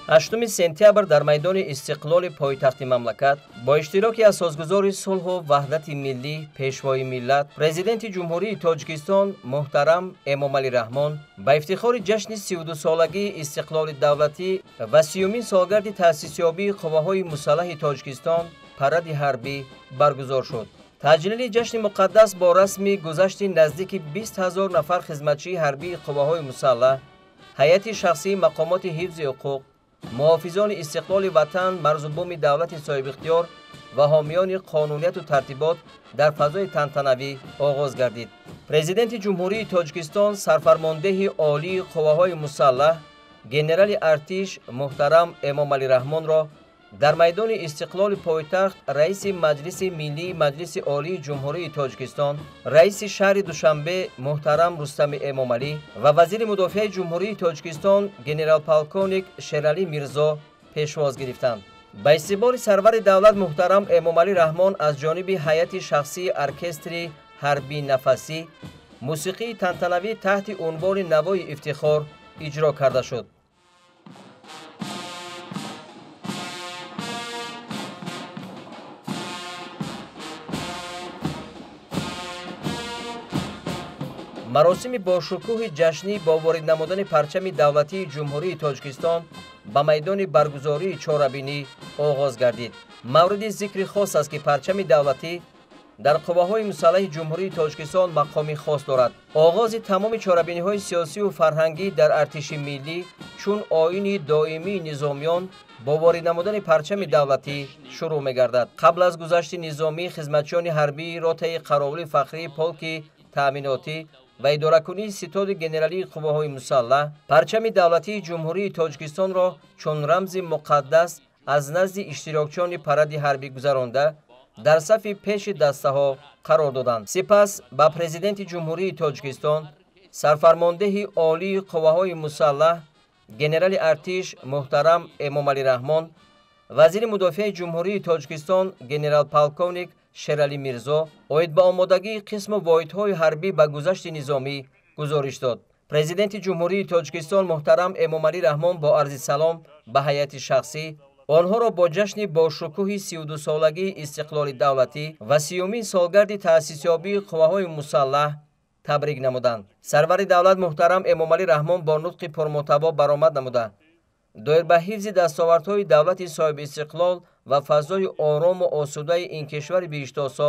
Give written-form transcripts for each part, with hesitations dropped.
8 сентябр дар майдони Истиқлоли пойтахти мамлакат бо иштироки асосгузори сулҳу ваҳдати миллӣ, пешвои миллат, президенти Ҷумҳурии Тоҷикистон муҳтарам Эмомалӣ Раҳмон ба ифтихори ҷашни 32-солагии истиқлоли давлатӣ ва 30-умин солгарди таъсисёбии қувваҳои мусаллаҳи Тоҷикистон паради ҳарбӣ баргузор шуд. Таҷлили ҷашни муқаддас бо расми гузашти наздики 20 ҳазор нафар хизматчии ҳарбии қувваҳои мусаллаҳ, ҳайати шахсии мақомоти ҳифзи ҳуқуқ, муҳофизони истиқлоли ватан, марзу буми давлати соҳибихтиёр ва ҳомиёни қонунияту тартибот дар фазои тантанавӣ оғоз гардид. Президенти Ҷумҳурии Тоҷикистон, сарфармондеҳи олии қувваҳои мусаллаҳ, генерали артиш муҳтарам Эмомалӣ Раҳмонро дар майдони Истиқлоли пойтахт раиси Маҷлиси Миллии Маҷлиси Олии Ҷумҳурии Тоҷикистон, раиси шаҳри Душанбе муҳтарам Рустами Эмомалӣ ва вазири мудофиаи Ҷумҳурии Тоҷикистон генерал-полковник Шералӣ Мирзо пешвоз гирифтанд. Ба истиқболи сарвари давлат муҳтарам Эмомалӣ Раҳмон аз ҷониби ҳайати шахсии оркестри ҳарбии нафасӣ мусиқии тантанавӣ таҳти унвони Навои ифтихор иҷро карда шуд. Маросими бошукӯҳи ҷашнӣ бо ворид намудани парчами давлатии Ҷумҳурии Тоҷикистон ба майдони баргузории чорабинӣ оғоз гардид. Мавриди зикри хос аст, ки парчами давлатӣ дар қувваҳои мусаллаҳи Ҷумҳурии Тоҷикистон мақоми хос дорад. Оғози тамоми чорабиниҳои сиёсию фарҳангӣ дар артиши миллӣ чун оини доимии низомиён бо ворид намудани парчами давлатӣ шурӯъ мегардад. Қабл аз гузашти низомӣ хизматчиёни ҳарбии ротаи қаровули фахрии полки таъминотӣ ва идоракунии ситоди генералии қувваҳои мусаллаҳ парчами давлатии Ҷумҳурии Тоҷикистонро чун рамзи муқаддас аз назди иштирокчиёни паради ҳарбӣ гузаронда дар сафи пеши дастаҳо қарор доданд. Сипас ба президенти Ҷумҳурии Тоҷикистон, сарфармондеҳи олии қувваҳои мусаллаҳ, генерали артиш муҳтарам Эмомалӣ Раҳмон, вазири мудофиаи Ҷумҳурии Тоҷикистон генерал-полковник Шералӣ Мирзо оид ба омодагии қисму воҳидҳои ҳарбӣ ба гузашти низомӣ гузориш дод. Президенти Ҷумҳурии Тоҷикистон муҳтарам Эмомалӣ Раҳмон бо арзи салом ба ҳайати шахсӣ онҳоро бо ҷашни бошукӯҳи 32-солагии истиқлоли давлатӣ ва 30-умин солгарди таъсисёбии қувваҳои мусаллаҳ табрик намуданд. Сарвари давлат муҳтарам Эмомалӣ Раҳмон бо нутқи пурмуҳтаво баромад намуда доир ба ҳифзи дастовардҳои давлати соҳибистиқлол ва фазои орому осудаи ин кишвари биҳиштосо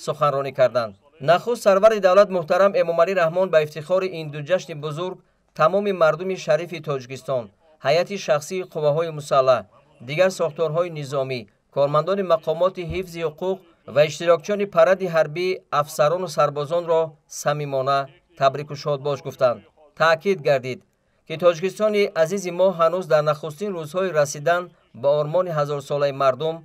суханронӣ карданд. Нахуст сарвари давлат муҳтарам Эмомалӣ Раҳмон ба ифтихори ин ду ҷашни бузург тамоми мардуми шарифи Тоҷикистон, ҳайати шахсии қувваҳои мусаллаҳ, дигар сохторҳои низомӣ, кормандони мақомоти ҳифзи ҳуқуқ ва иштирокчиёни паради ҳарбӣ, афсарону сарбозонро самимона табрику шодбош гуфтанд. Таъкид гардид, ки Тоҷикистони азизи мо ҳанӯз дар нахустин рӯзҳои расидан ба ормони ҳазорсолаи мардум,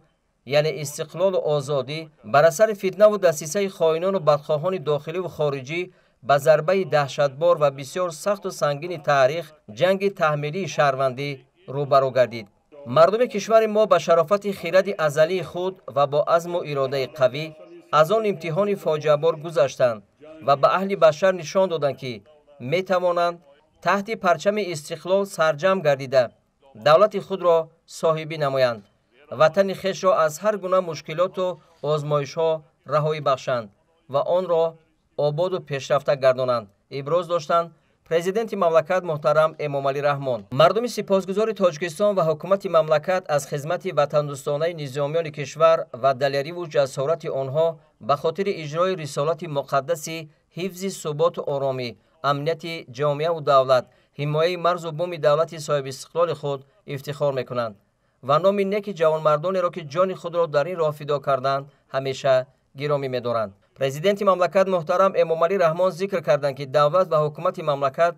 яъне истиқлолу озодӣ, бар асари фитнаву дастисаи хоинону бадхоҳони дохиливу хориҷӣ ба зарбаи даҳшатбор ва бисёр сахту сангини таърих, ҷанги таҳмилии шаҳрвандӣ рӯбарӯ гардид. Мардуми кишвари мо ба шарофати хиради азалии худ ва бо азму иродаи қавӣ аз он имтиҳони фоҷиабор гузаштанд ва ба аҳли башар нишон доданд, ки метавонанд таҳти парчами истиқлол сарҷамъ гардида давлати худро соҳибӣ намоянд, ватани хешро аз ҳар гуна мушкилоту озмоишҳо раҳоӣ бахшанд ва онро ободу пешрафта гардонанд, иброз доштанд президенти мамлакат муҳтарам Эмомалӣ Раҳмон. Мардуми сипосгузори Тоҷикистон ва ҳукумати мамлакат аз хизмати ватандӯстонаи низомиёни кишвар ва далериву ҷасорати онҳо ба хотири иҷрои рисолати муқаддаси ҳифзи суботу оромӣ, амнияти ҷомеаву давлат, ҳимояи марзу буми давлати соҳибистиқлоли худ ифтихор мекунанд ва номи неки ҷавонмардонеро, ки ҷони худро дар ин роҳ фидо карданд, ҳамеша гиромӣ медоранд. Президенти мамлакат муҳтарам Эмомалӣ Раҳмон зикр карданд, ки давлат ва ҳукумати мамлакат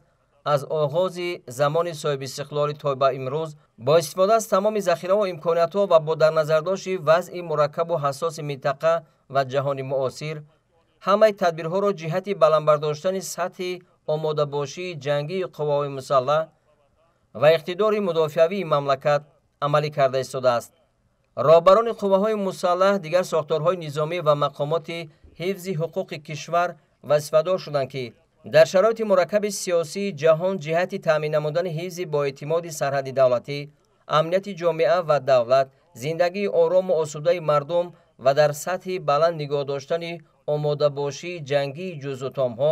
аз оғози замони соҳибистиқлолӣ то ба имрӯз бо истифода аз тамоми захираву имкониятҳо ва бо дар назардошти вазъи мураккабу ҳассоси минтақа ва ҷаҳони муосир ҳамаи тадбирҳоро ҷиҳати баландбардоштани сатҳи омодабошии ҷангии қувваҳои мусаллаҳ ва иқтидори мудофиавии мамлакат амалӣ карда истодааст. Роҳбарони қувваҳои мусаллаҳ, дигар сохторҳои низомӣ ва мақомоти ҳифзи ҳуқуқи кишвар вазифадор шуданд, ки дар шароити мураккаби сиёсии ҷаҳон ҷиҳати таъмин намудани ҳифзи боэътимоди сарҳади давлатӣ, Амнияти ҷомеа ва давлат, зиндагии орому осудаи мардум ва дар сатҳи баланд нигоҳ доштани омодабошии ҷангии ҷузъутомҳо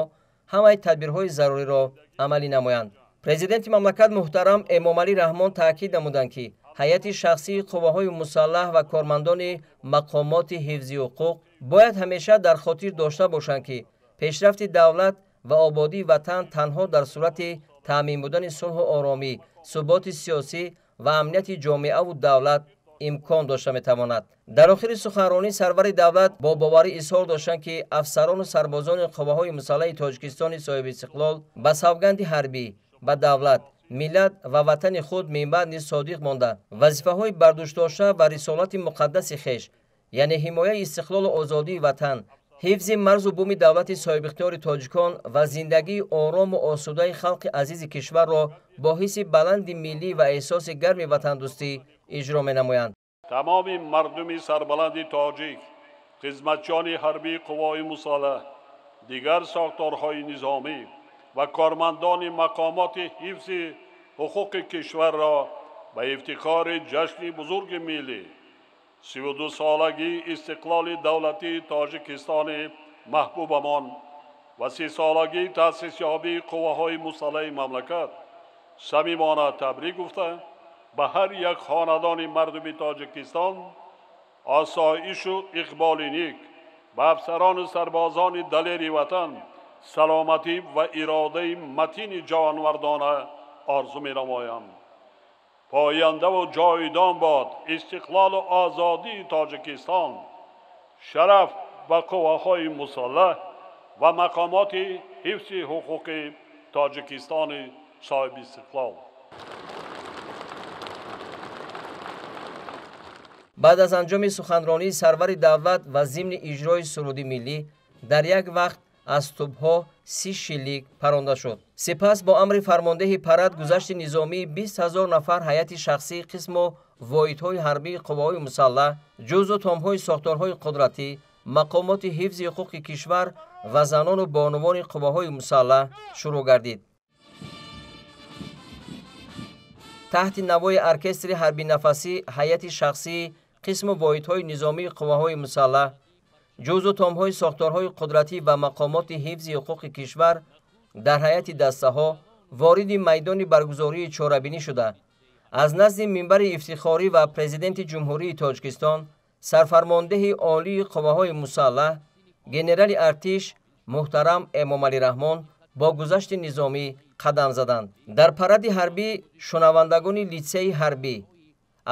ҳамаи тадбирҳои заруриро амалӣ намоянд. Президенти мамлакат муҳтарам Эмомалӣ Раҳмон таъкид намуданд, ки ҳайати шахсии қувваҳои мусаллаҳ ва кормандони мақомоти ҳифзи ҳуқуқ бояд ҳамеша дар хотир дошта бошанд, ки пешрафти давлат ва ободии ватан танҳо дар сурати таъмин будани сулҳу оромӣ, суботи сиёсӣ ва амнияти ҷомеаву давлат имкон дошта метавонад. Дар охири суханронӣ сарвари давлат бо боварӣ изҳор доштанд, ки афсарону сарбозони қувваҳои мусаллаҳи Тоҷикистони соҳибистиқлол ба савганди ҳарбӣ, ба давлат, миллат ва ватани худ минбаъд низ содиқ монда, вазифаҳои бардӯшдошта ва рисолати муқаддаси хеш, яъне ҳимояи истиқлолу озодии ватан, ҳифзи марзу буми давлати соҳибихтиёри тоҷикон ва зиндагии орому осудаи халқи азизи кишварро бо ҳисси баланди миллӣ ва эҳсоси гарми ватандӯстӣ иҷро менамоянд. Тамоми мардуми сарбаланди тоҷик, хизматчиёни ҳарбии қувваҳои мусаллаҳ, дигар сохторҳои низомӣ ва кормандони мақомоти ҳифзи ҳуқуқи кишварро ба ифтихори ҷашни бузурги миллӣ, 32-солагии истиқлоли давлатии Тоҷикистони маҳбубамон ва 30-солагии таъсисёбии қувваҳои мусаллаҳи мамлакат самимона табрик гуфта, ба ҳар як хонадони мардуми Тоҷикистон осоишу иқболи нек, ба афсарону сарбозони далери ватан саломатӣ ва иродаи матини ҷонвардона орзу менамоям. Пояндаву ҷовидон бод истиқлолу озодии Тоҷикистон, шараф ба қувваҳои мусаллаҳ ва мақомоти ҳифзи ҳуқуқи Тоҷикистони соҳибистиқлол. Баъд аз анҷоми суханронии сарвари давлат ва зимни иҷрои суруди миллӣ дар як вақт аз тӯбҳо 30 шилик паронда шуд. Сипас бо амри фармондеҳи парад гузашти низомии 20 000 нафар ҳайати шахсии қисму воҳидҳои ҳарбии қувваҳои мусаллаҳ, ҷузъу томҳои сохторҳои қудратӣ, мақомоти ҳифзи ҳуқуқи кишвар ва занону бонувони қувваҳои мусаллаҳ шурӯъ гардид. Таҳти навои оркестри ҳарбинафасӣ ҳайати шахсии қисму воҳидҳои низомии қувваҳои мусаллаҳ, ҷузъу томҳои сохторҳои қудратӣ ва мақомоти ҳифзи ҳуқуқи кишвар дар ҳайати дастаҳо вориди майдони баргузории чорабинӣ шуда, аз назди минбари ифтихорӣ ва президенти Ҷумҳурии Тоҷикистон, сарфармондеҳи олии қувваҳои мусаллаҳ, генерали артиш муҳтарам Эмомалӣ Раҳмон бо гузашти низомӣ қадам заданд. Дар паради ҳарбӣ шунавандагони литсейи ҳарбӣ,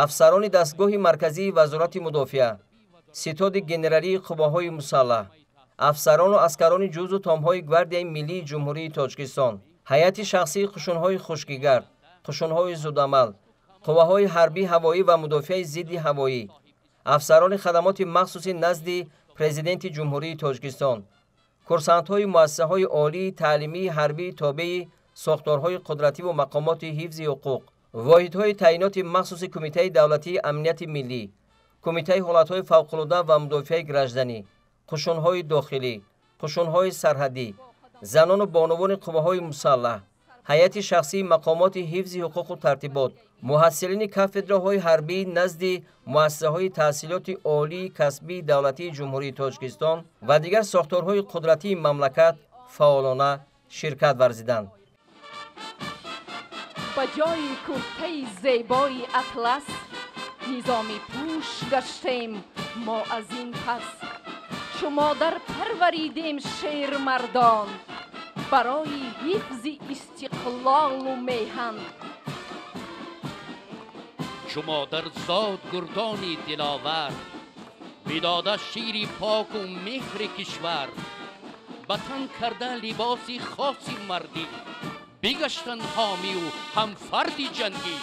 афсарони дастгоҳи марказии Вазорати мудофиа, ситоди генералии қувваҳои мусаллаҳ, афсарону аскарони ҷузъу томҳои Гвардияи миллии Ҷумҳурии Тоҷикистон, ҳайати шахсии қушунҳои хушкигард, қушунҳои зудамал, қувваҳои ҳарбии ҳавоӣ ва мудофиаи зидди ҳавоӣ, афсарони хадамоти махсуси назди президенти Ҷумҳурии Тоҷикистон, курсантҳои муассисаҳои олии таълимии ҳарбии тобеи сохторҳои қудративу мақомоти ҳифзи ҳуқуқ, воҳидҳои таъиноти махсуси Кумитаи давлатии амнияти миллӣ, Кумитаи ҳолатҳои фавқулода ва мудофиаи гражданӣ, қушунҳои дохилӣ, қушунҳои сарҳадӣ, занону бонувони қувваҳои мусаллаҳ, ҳайати шахсии мақомоти ҳифзи ҳуқуқу тартибот, муҳассилини кафедраҳои ҳарбии назди муассисаҳои таҳсилоти олии касбии давлатии Ҷумҳурии Тоҷикистон ва дигар сохторҳои қудратии мамлакат фаъолона ширкат варзиданд. Ба ҷои куртаи зебои атлас низоми пӯш гаштем мо аз ин пас. Чу модар парваридем шермардон барои ҳифзи истиқлолу меҳан. Чу модар зод гурдони диловар, бидода шири поку меҳри кишвар, ба тан карда либоси хоси мардӣ, бигаштанд ҳомию ҳамфарди ҷангӣ.